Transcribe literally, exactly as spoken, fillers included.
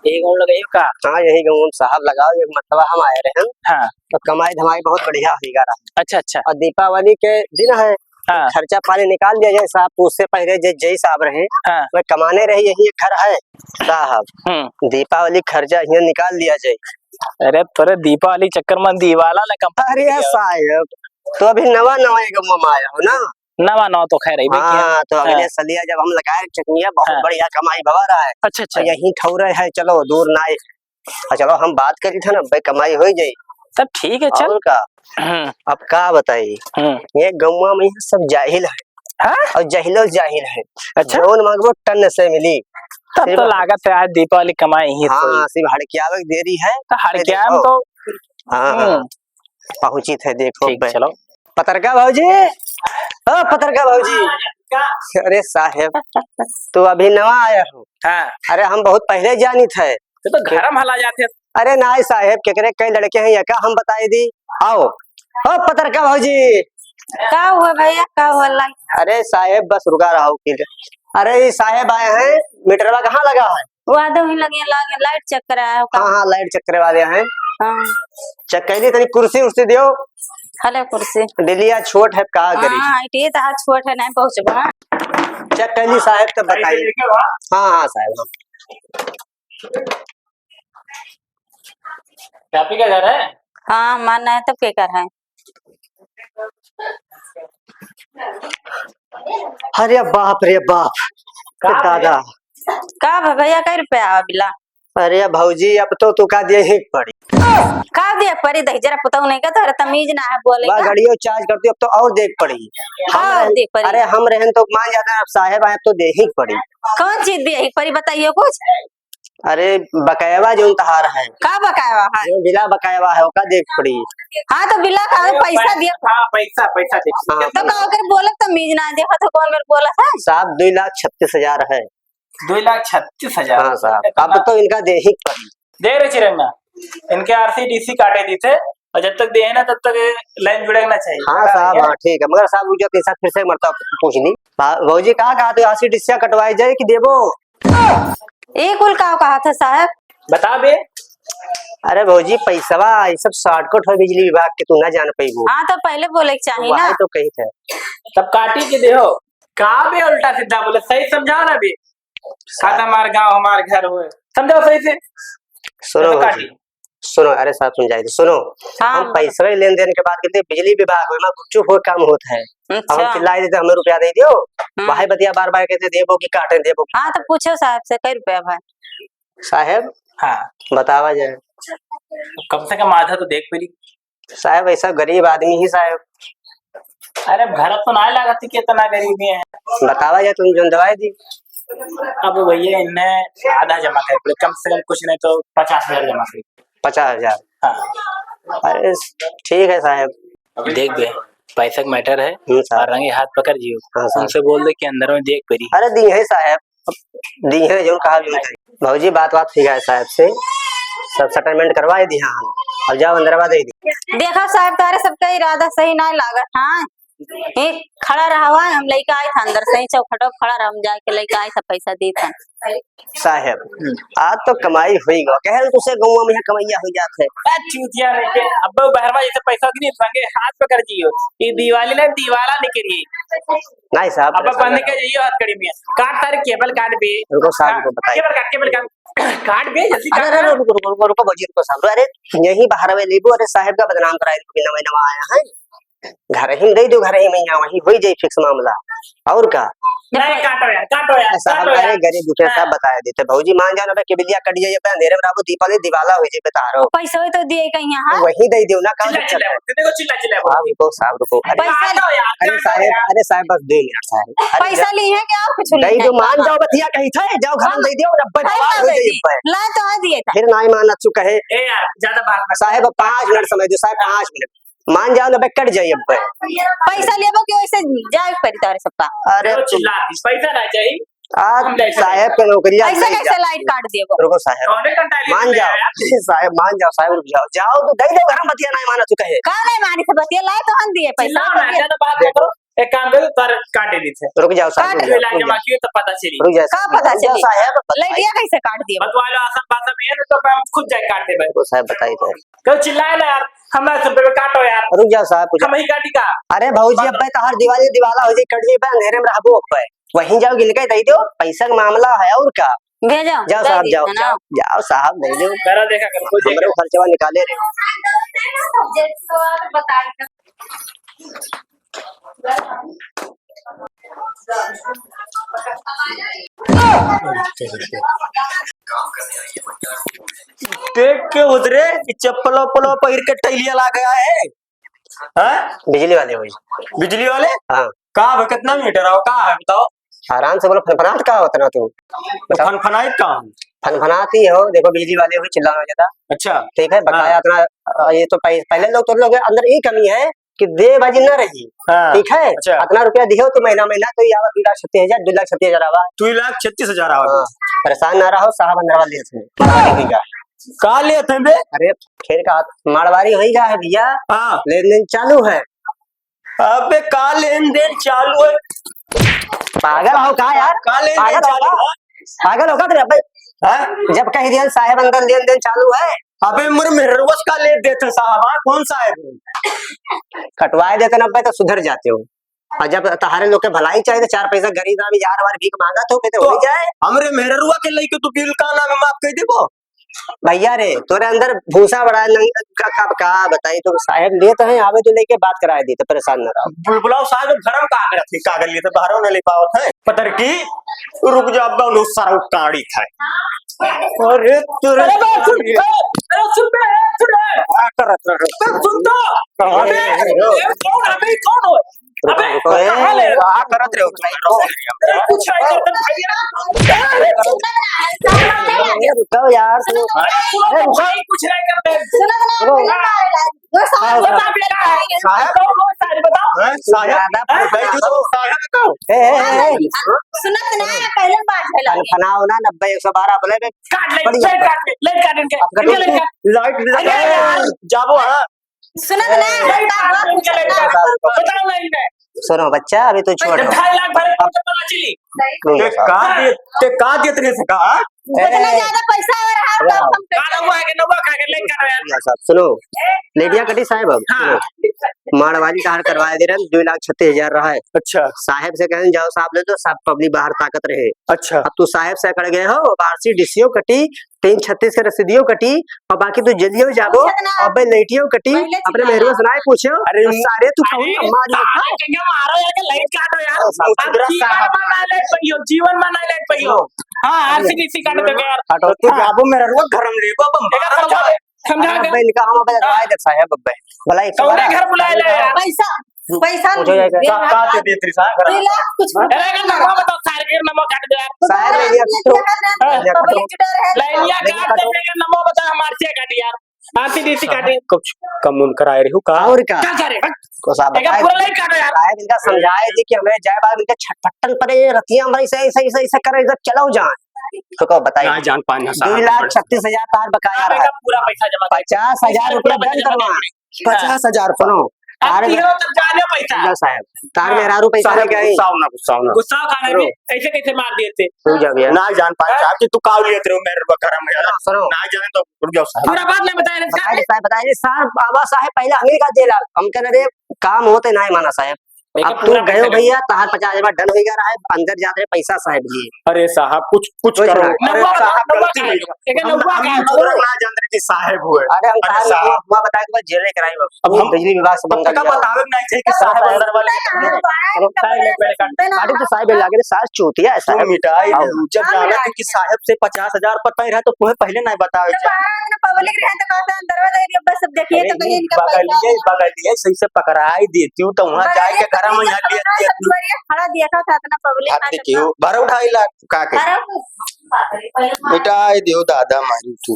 यही गाँव लगाई हो का? हाँ, यही गाँव हम साहब लगाओ, एक मरतबा हम आए रहे हैं। हाँ। तो कमाई धमाई बहुत बढ़िया होइगा रहा। अच्छा, अच्छा। और दीपावली के दिन है, हाँ। खर्चा पानी निकाल दिया जाए साहब, तो उससे पहले जे जय साहब रहे, हाँ। वह कमाने रही, यही एक घर है साहब। हम्म। दीपावली खर्चा यहाँ निकाल दिया जाए। अरे तोरे दीपावली चक्कर में दिवाला न कम। अरे साहब, तो अभी नवा नवा एक गाँव में आया हो ना? नवा नवा तो खैर है, हाँ, तो अगले हाँ। सलिया जब हम लगाए चकनिया, बहुत हाँ। बढ़िया कमाई भवा रहा है। अच्छा, अच्छा। और यही ठौरे है, चलो दूर ना आए। और चलो हम बात करी था ना, भाई कमाई हो जाई। तब ठीक है, चल। और का? हम्म। अब का बताई? हम्म। ये गौवा में सब जाहिल है। हाँ? और जाहिलो जाहिल है। अच्छा। जौन मांगबो टन से मिली। तब सिर्फ तो लागत है आज दीपावली कमाई ही हाँ, सोई। सिर्फ हड़कियावे के देरी है। तो हड़कियावे देखो। तो हाँ, हाँ। हम्म। पहुंची थे, देखो ठीक, बे। चलो। पतरका भौजी, ओ पतरका भौजी। का? अरे साहेब, तू अभी नवा आया हो। हाँ। अरे हम बहुत पहले जानी थे। तो, तो घर में हला जाते। अरे नाई साहेब, केकरे कई लड़के हैं, ये का हम बताई दी। आओ, ओ पतरका भौजी। का हुआ भैया, का हुआ लाई? अरे साहेब, बस रुका रहो कि, अरे ये साहेब आए हैं, मीटरवा कहाँ लगा है? वो आधे वहीं लगे, लगे, लाइट चेक कराया हो का? हाँ, हाँ, लाइट चेक करवा दिया है। हाँ। चेक कर ली, तनी कुर्सी उर्सी दियो। हले कुर्सी। डेलिया छोट है, का करी? हाँ, ये तो आज छोट है, नहीं पहुँचबा। चेक कर ली साहेब, तब बताइए। हाँ, हाँ, साहेब, हाँ। आप ही का घर है? हाँ, हमार नहीं है, तब के कर है? अरे बाप रे बाप, का दादा। का भा भैया, कै रुपया आवा बिला? अरे भौजी, अब तो तू का दिए ही पड़ी। का दिए पड़ी? दही जरा पुताऊ नहीं का, तोहरा तमीज ना है बोले बा का? गाड़ियों चार्ज करती, अब तो और देख पड़ी। का हम और रहन, देख पड़ी? अरे हम रहन तो मान जाता है, अब साहेब आए तो दे ही पड़ी। कौन चीज दिए ही पड़ी, बताइए कुछ। अरे, बकायवा जौन तहार है। का बकायवा है? जो बिला बकायवा है, ओका देख पड़ी। हाँ, तो बिला का है, पैसा दिया। हाँ, पैसा, पैसा दे। हाँ, तो का ओकर बोलत तमीज ना, देखत हो कौन मेर बोलत है? साहब, दुई लाख छत्तीस हजार है। दुई लाख छत्तीस हजार? हाँ, साहब, अब तो इनका दे ही पड़ी। देख रहे चिरंगा, इनके आरसी डीसी काटे दी थे, और जब तक दे है ना, तब तक लाइन जुड़े ना चाहिए। हाँ, साहब, हाँ, ठीक है, मगर साहब, रुक जाओ, तीन साहब फिर से एक मरतबा पूछ ली। भा-, भौजी, का कहा तू, आरसी डीसी कटवाए जाए कि देबो? ई कुल का कहत है साहेब? बता बे। अरे भौजी, पैसवा, ई सब shortcut है बिजली विभाग के, तू ना जान पइबू। हाँ, तो पहिले बोले के चाही ना। तो कही थे। तब काटी के देहो। का बे उल्टा सीधा बोले, सही समझाओ ना बे। साहब। खाता हमार गाँव हमार घर होए, समझाओ सही से। सुनो तो भौजी, काटी। सुनो, अरे साहब, सुन जाए तो सुनो। हाँ, हम बोलो। पैसवे लेन देन के बात करते, बिजली विभाग में गुपचुप हो काम होत है। अब हम अच्छा। चिल्लाए देते, हमें रुपया दे दियो, हम्म। वही बतिया बार बार कहते, देबो कि काटे, देबो कि हाँ, तो काटे। पूछो साहब से, कै रुपया भाई? साहब, हाँ। बतावा जाए। कम से कम आधा तो देख पड़ी। साहब, ऐसा गरीब आदमी ही साहब। अरे, घर तो ना लागत कि इतना गरीबी है। बतावा जाए, तुम जौन दवाई दी। अब भैया, इन्हें आधा जमा कर पड़े, कम से कम कुछ नहीं तो पचास हजार जमा कर। पचास हजार? हाँ। अरे, ठीक है साहब। देख बे, पैसा का matter है, हम्म, साहब। और रंगे हाथ पकड़ जियो। हाँ, साहब। उनसे बोल दे कि अंदर में देख पड़ी। अरे, दी है साहब, दी है, जौन कहा जौन करी। भौजी, बात बात ठीक है साहब से, सब settlement करवाए दी। हाँ, अब जाओ अंदर, दे दी। देखा साहब, तारे सबका इरादा सही ना लागत। हाँ, एक खड़ा रहा हुआ है, हम लइका आए था अंदर से ही चौखटो खड़ा रहा, हम जाके लइका आए था, पैसा दी था। साहेब, हम्म। आज तो कमाई होई गवा। कहल तुसे गौवा में यहाँ कमैया हो जात है। ए, चूतिया लेके, अब वो बहरवा जैसे पैसा की नहीं, रंगे हाथ पकड़ जियो। ये दिवाली ना, दिवाला निकली। नहीं साहब, अब परेशान बंद ना कर हो। जाइयो हाथ कड़ी में। काट सारे केबल काट बे। रुको साहब, हाँ, रुको, बताइए। केबल काट, केबल काट। काट बे, जल्दी अरे, काट अरे, ना। रुको, रुको, रुको, रुको, भौजी, रुको साहब। अरे, यही बाहर में लेबो, अरे, साहेब का बदनाम कराए, रुको, नवा, नवा आया है। घर ही में दे दो, घर ही में यहाँ वही हो जाए fix मामला। और का? नहीं, काटो यार, काटो यार, साहब, काटो अरे, यार। गरीब दुखिया हाँ। साहब बताए देते। भौजी, मान जाओ ना, बे, केबलिया कट जाइए, बे, अंधेरे में रहबो, दीपावली दिवाला हो जाए, बे, तारो। पैसा तो दिए कहीं यहाँ। तो वही दे दो ना, का चिल्ला, दिक्कत चिल्ला, है? दे दो, चिल्ला, चिल्ला, हाँ, रुको साहब, रुको। अरे, पैसा काटो यार, अरे, काटो साहेब, यार। अरे, साहेब, बस दे मिनट, साहेब। अरे, पैसा जा-, ली है क्या? कुछ दे नहीं दो, है। मान जाओ, बतिया कहीं था, जाओ, घर में हाँ। दे दो, डब्बे पैसा दे दी। ला तो आ दिए था। फिर ना ही मान चुका है। ए यार, ज्यादा बात मत साहेब, अब पाँच मिनट समय दो, साहेब, पाँच मिनट। मान जाओ ना, बे, कट जाइए अब। पैसा लेबो कि वैसे जाए पड़ी तारे सबका। अरे, देखो, चिल्ला दी, पैसा ना चाहिए। आज हम नहीं साहेब के नौकरिया ऐसे नहीं कैसे जा-, लाइट काट दिए वो? रुको साहेब। कौन है कंटाली मान में जाओ। आया? साहेब, मान जाओ, साहेब, रुक जाओ। जाओ तो दे दो, घर में बतिया नहीं माना चुका है। का नहीं मानी थे बतिया? लाए तो हम दिए पैसा, चिल्लाओ ना, बतिया। ज्यादा बात मत करो। एक काम करो, तार काटे दी थे। रुक जाओ साहब, काट रुक दे। जाओ, लाइन रुक जमा जाओ। कियो तो पता चली। रुक जाओ साहब, कहाँ पता रुक जाओ चली? साहब। लइटिया कैसे काट दिए? बतवा लो, आसान भाषा में है ना, तो हम खुद जाए काट देबे। रुको साहब, बताई तो। क्यों चिल्लाए ना यार? हमरा से पे काटो यार। रुक जाओ साहब, कुछ हम ही काटी का? अरे भौजी, अब्बे तोहार दिवाली दिवाला हो जाई, कट जाई, अंधेरे में रहबो अब्बे। वहीं जाओ, गिनके दे दो, पैसा का मामला है और का। भेजो। जाओ साहब, जाओ, जाओ, जाओ साहब, दे दो। करा देखा कर, कोई हमरे देखा। खर्चवा निकाले रे। देख के उतरे कि चप्पल वप्पल पहिर के टैलिया ला गया है। हाँ? बिजली वाले होई। बिजली वाले? हाँ। का बा, कितना मीटर आओ, का है बताओ? आराम से बोलो, फनफनात का होत ना तू? तो बताओ। फनफनाइत का हम? फनफनात ही हो, देखो बिजली वाले हो, चिल्लाना ज्यादा। अच्छा। ठीक है, बकाया हाँ। इतना, अ, ये तो पह-, पहले लोग तो लोग अंदर ही कमी है कि देबाजी ना रही। हाँ। ठीक है? अच्छा। इतना रुपया दिहो तो महीना, महीना तो ये आवा दो लाख छत्तीस हजार, दो लाख छत्तीस हजार आवा। दो लाख छत्तीस हजार आवा। हाँ, परेशान ना रहो, साहब अंदर वाले हैं। का लेत हैं बे? अरे, खेल का हाथ, मारवाड़ी होई गा है भैया। हाँ। लेन देन चालू है। अबे, का लेन देन चालू है? पागल हो का यार? का लेन देन पागल हो चालू का? है? पागल हो का तेरे अबे? हाँ? जब कह दिया साहब अंदर लेन देन चालू है। अबे, मोर मेहररुआ से का लेन देन है साहब? हाँ, कौन साहब है? कटवाए देते ना अबे तो सुधर जाते हो। और जब तहारे लोग के भलाई चाहिए तो चार पैसा गरीब आदमी यार हमारे भीख मांगा तो कहते हो तो जाए। हमरे मेहररुआ के लइके तू बिल का नाम माफ कर देबो? भैया रे, तोरे अंदर भूसा बड़ा है, नंग-, का, का, का बताई तो साहब लेत हैं, आवे तो लेके बात कराए दी, तो परेशान न रहो। बुलबुलाओ साहब, घर में का करत है, कागज लिए तो बाहरों न ले पावत है। पतर की, रुक जा, अब्बा, उन्हों सारा काड़ी था। अरे, तोरे अरे, बे, सुन, ए, अरे, सुन बे, ए, सुन बे। का करत रहे? बे, सुन तो। कहाँ अबे, ले रहे हो? ए, कौन, अबे, कौन हो? अबे, रुको, रुको, ए, कहाँ ले रहे हो? का करत रहे हो तुम? अरे, कुछ नहीं करते भाई। अरे, रुको यार, सुनो। अरे, सुनो, अरे, रुको। भाई, कुछ नहीं करते। सुनो, सुनो, सुनो। हाँ, बता, बेटा। साहब। बताओ, बताओ, साहब, बताओ। हैं, साहब? ज्यादा अरे, भाई, तो साहब बताओ। ए, ए, ए, ए। सुनत ना, पहले बात है। फनफनाओ ना, नब्बे एक सौ बारह बोले बे। काट ले, बढ़िया। ले काट ले, ले काट इनके, अब इनके ले काट। लाइट, लाइट। अरे, जाबो, हाँ। सुनत ना, ए, लाइट काट इनके, ले काट। बताओ लाइन में। सुनो बच्चा, अभी तो छोट हो। ढाई लाख भरे तो पता चली। रुक जा ते साहब। का दे, ते का देत रहे से का? इतना ए, ज्यादा पैसा आ रहा है, रुक तो जा। हम का नौवा है कि नौवा खा के ले कर यार। रुक जा साहब, सुनो। लेडिया कटी साहब, अब हाँ। सुनो। माड़वाली का हार करवाए दे रहे हैं, दो लाख छत्तीस हजार रहा है। अच्छा। साहब से कहें, "जाओ साहब ले दो, सब पब्लिक बाहर ताकत रहे।" अच्छा। अब तू साहब से अकड़ गए हो, अब आरसी डीसीओ कटी, तीन छत्तीस के रसीदियो कटी, और बाकी तू जेलियो जाबो, पूछत ना। अबे लेटियो कटी, पहले अपने चिल्ला। मेहरुआ से ना पूछो, अरे, और सारे तू अरे, कहूँ मार सारे के मारो यार, के लाइट काटो यार। साहब, अब जीवन साहब। बना ले पहियो, जीवन बना ले पहियो। सुनो। हाँ, अरे, आरसीडीसी काट दो यार। हटो, तू हाँ। जाबो मेहरुआ घर में लेबो, अब देखा, मारो समझा जाए। दे, समझा अरे, दे। अबे इनका हम अबे हाँ। दवाई दे साहब, अबे। भला एक कौने बार घर बुलाए ले यार? पैसा, पैसा पूछो नहीं। जाएगा। का, का दे दिए तेरी साहब घर में? दो लाख कुछ हाँ? रुपया। अरे, अगर नमो बताओ, सारे के नमो काट दे यार। साहब, ये तो हाँ। पब्लिक जुटा रहे। लाइनिया काट दे, अगर नमो बता, हमार से काट यार। आरसीडीसी काटी। कुछ कम उम कराए रही हो का? और का? का करे? को साहब एक बताए पूरा दे। लाइन काटो यार। साहब इनका समझाए दे कि हमें जाए बाद इनका छटपट्टन पड़े, ये रतिया में ऐसे, ऐसे, ऐसे, ऐसे करे, इधर चलो जाए। तो को बताइए। ना जान पाए ना साहब। दो लाख छत्तीस हजार तार बकाया आप रहा। इनका पूरा पैसा जमा करो। पचास हजार पूरा रुपया पैसा दंड जमा करवा। करो। पचास हजार सुनो। अब तार तीनों तब जाने पैसा। ना साहब, तार हाँ। मेहरारू पैसा साहब, लेके आई। गुस्सा हो ना, गुस्सा हो ना। गुस्सा हो खाने सुनो। में, ऐसे कैसे मार दिए थे? तू जा भैया। ना जान पाए हाँ। साहब कि तू काव लिए तेरे मेरे बकरा में यार। सुनो, सुनो। ना जाने तो रुक जाओ साहब। पूरा बात नहीं बताया ना बताइए साहब। साहब, बताइए। साहब, बाबा साहब, पहले हमीर का जेल आ। हम कहने रे, काम होते ना ही माना साहब। एक अब तू पूरा गयो पैसा भैया, तहार पचास हजार डन होई गा रहा है, अंदर जाते पैसा साहब लिए। अरे साहब, कुछ, कुछ कुछ करो। ना। अरे नौवा साहब, नौवा गलती हो गई। एक हम, नौवा हम का छोड़ ना जानते कि साहब हुए। अरे हम अरे साहब। साहब, हुआ बताए के बाद जेल में कराई बस। अब हम बिजली विभाग से तब बंद तक कर दिया। बतावे के नहीं चाहिए कि साहब अंदर वाले हैं। चलो, साहब ले, पहले काट। सुनते ना। काटी तो साहब लागे रे, सार चूतिया है तू साहब। मिटाई आओ। दे, जब हाँ, जाना मिटाई। तू कि साहब से पचास हजार पर पै रहा तो तुम्हें पहले नहीं बतावे तो चाहिए। बाहर में पब्लिक रहे तो कहते हैं, "अंदरवा जाइए, बस अब देखिए अरे तो कहीं ये इनका बगलिए, पैसा है।" बगलिए सही से पकड़ाई देती हूँ तो वहाँ बगलिए जाए के घर में यहाँ पकड़ाई लिया देती हूँ। दुआरिया खड़ा देखा था इतना पब्लिक हाथ आ देखियो, चुका। भरो ढाई लाख का के। अरे, मिटाई दियो दादा मारी तू।